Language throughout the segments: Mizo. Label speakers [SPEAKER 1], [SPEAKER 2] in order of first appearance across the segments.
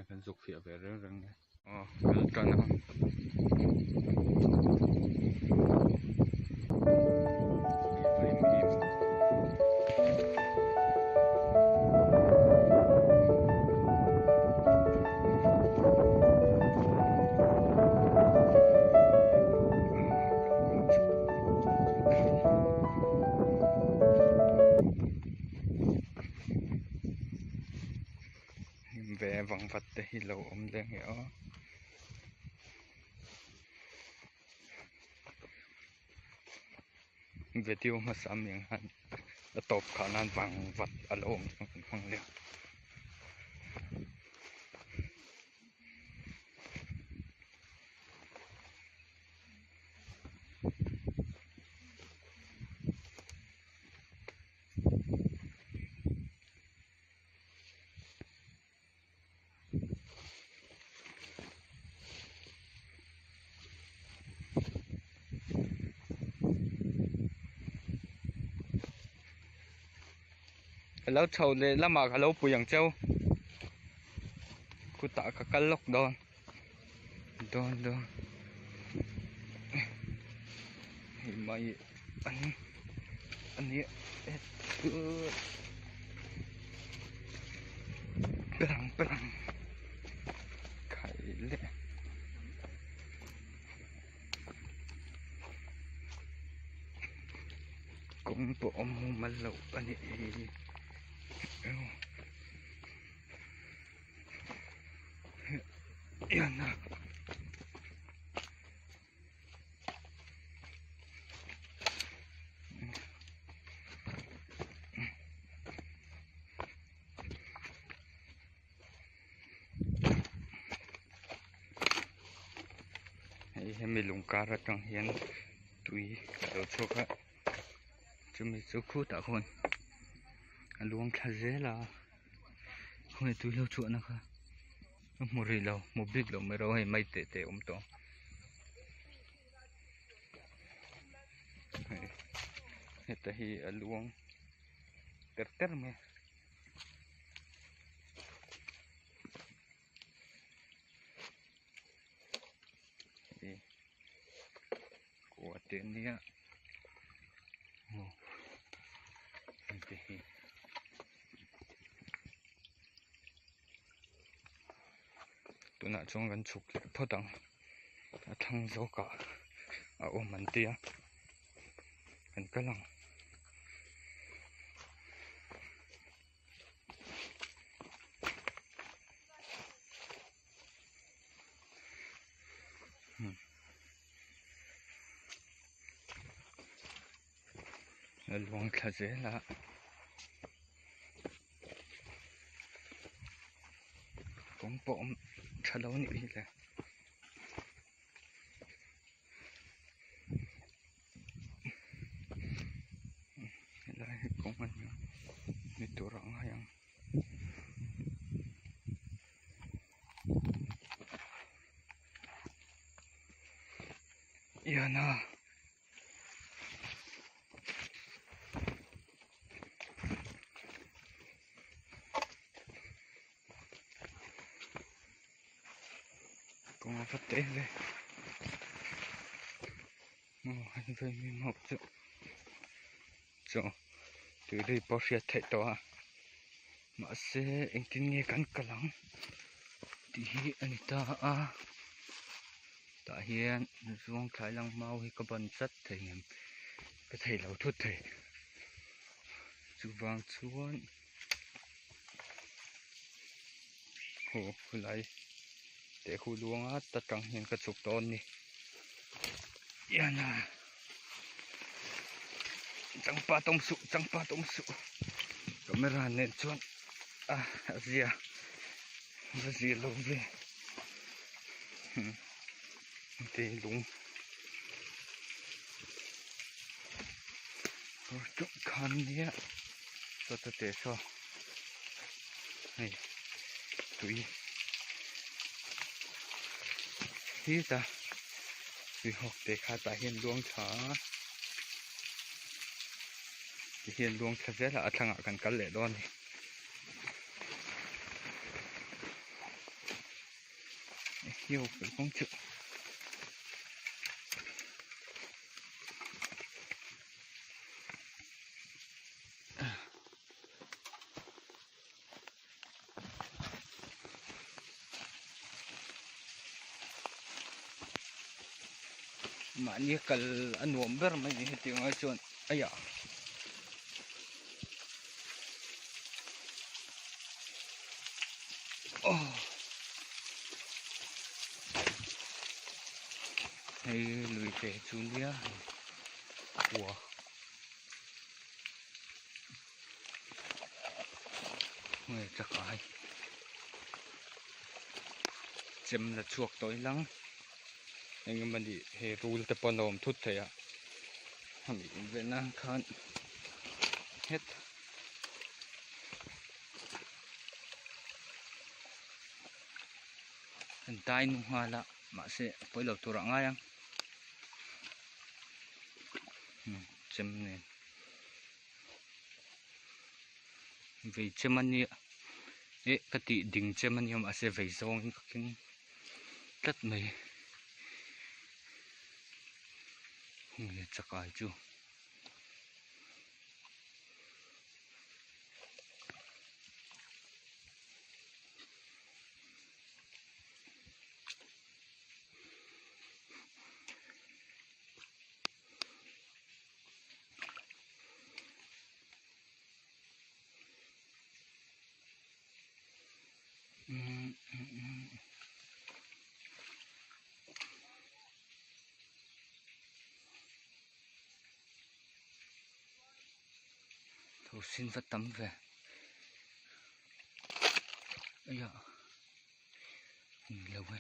[SPEAKER 1] kan zuk fiah ve reng reng e. Aw kal tan ang. Hnim ve vang vat te hi lo awm leh nge aw. Video hmasa ami ang hian a tawp khah nan vang vat a lo awm chuan kan hmang leh ang. Ka lo chho leh lamah ka lo pui ang cheu khutah ka kal lawk dawn dawn dawn hei mai an ania perang perang khai leh kawng pawh a mumal loh a nih hi. Yana. Hei hemi lung kar atang hian tui a lo chhuak a chumi chu khutah khuan a luang thla zel a. Khawnge tui lo chhuahna kha ka hmu rih lo hmu bik lo mai ro hei mai teh teh a awm tawh hei heta hi a luang ter ter mai a. Hei kua te ania aw hei te hi tunah chuan kan chhuk leh phawt ang a thlang zawkah a awm an tia kan kal ang. A luang thla zel a kawng pawh awm tha lo a nih hi le. Helai hi kawng a ni a ni tur ah ngai ang. Yana. Kawng a va te ve aw an vei mi mawp chu chaw tui lui pawh hriat theih tawh a mahse engtin nge kan kal ang tih hi a ni ta a tah hian zuang thlai lang mau hi ka ban chat thei ngem ka thei lo thut thei chuvang chuan haw khulai teh hu luanga ta tang hian ka chhuk dawn ni yana changpa tawng suh changpa tawng suh camera nen chuan a a zia va zia lo ve te lung khan nia sawta teh saw hei tui hi ta tui hawk te kha tah hian luang tha a ti hian luang thla zel a a thlangah kan kal leh dawn a ni. Yo kalkawng chu mahni kal a nuam ber mai ni hetiang ai chuan aiah. Hei lui te chu nia kua nge chak ai chem la chhuak tawh ilang eng emawni he rul te pawh an awm thut thei a hemi invenna khan het. An dai nu nghal a mahse a pawi lo tur ah ngai ang chem nen vei chem a nia eh ka tih ding chem a nia mahse vei zawng in ka keng tlat mai heng chakai chu. Tho sin va tam ve aya ni lo e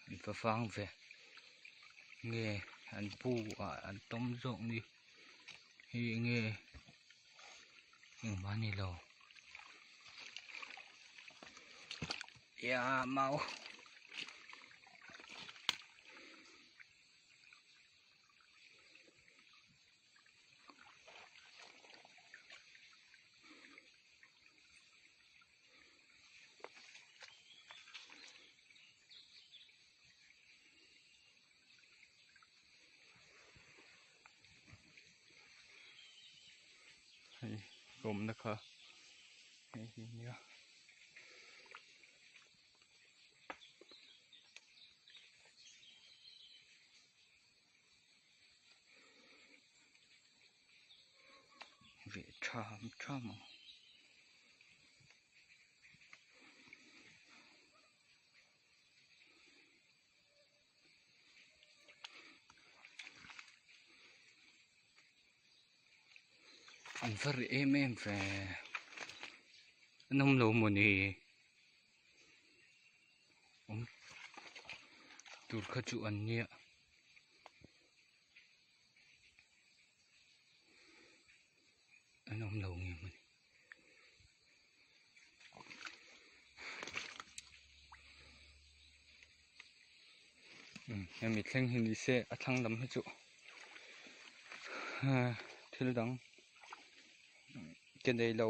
[SPEAKER 1] an va vang ve nge an bu ah an tawm zawk ni hei enge engmah ni lo ya mau. Hei awmna kha hei hi nia. Veh tham tham ang. An va reh em em ve an awm lo mawni awm tur kha chu an nia. An awm lo nge mawni. Hemi thleng hi ni se a thlang lam hi chu thil dang ke nei lo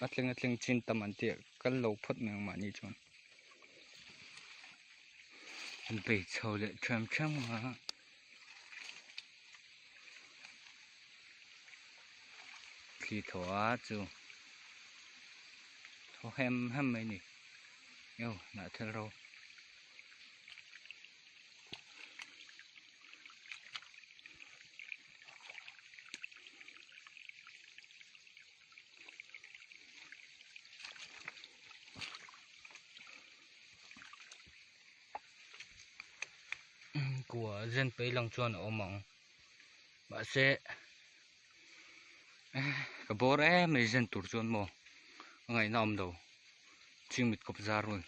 [SPEAKER 1] a thleng a thleng chin tam an tih kal lo phawt mai ang mahni chuan an bei chho leh ṭhiam ṭhiam a. Thli thaw a chu thaw hem hem mai a ni io hnah thel ro. Kua zen pei lang chuan a awm ang mahse ka bawr em mai zen tur chuan maw a ngaihna awm lo chingmit kawp zar rul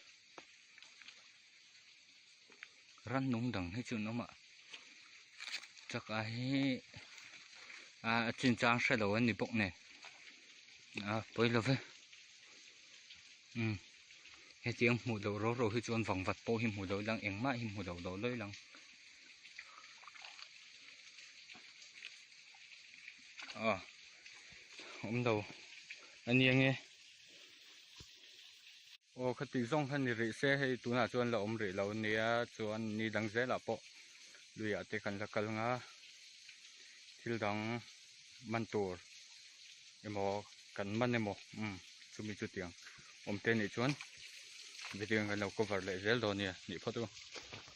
[SPEAKER 1] rannung dang hi chu an awm a chak ah hi a chinchang hre lo an ni bawk nen a pawi lo ve. Umm hetiang hmuh loh ro ro hi chuan vangvat pawh hi hmu loh lang engmah hi hmu loh loh lawih lang ah awm lo a nia nge. Aw khati zawng kha ni rih se hei tunah chuan la awm rih lo ania chuan ni dang zelah pawh luiah te kan la kal nga thil dang man tur emaw kan man emaw umm chumi chutiang awm te nih chuan video in kan lo cover leh zel dawn nia nih phawt u.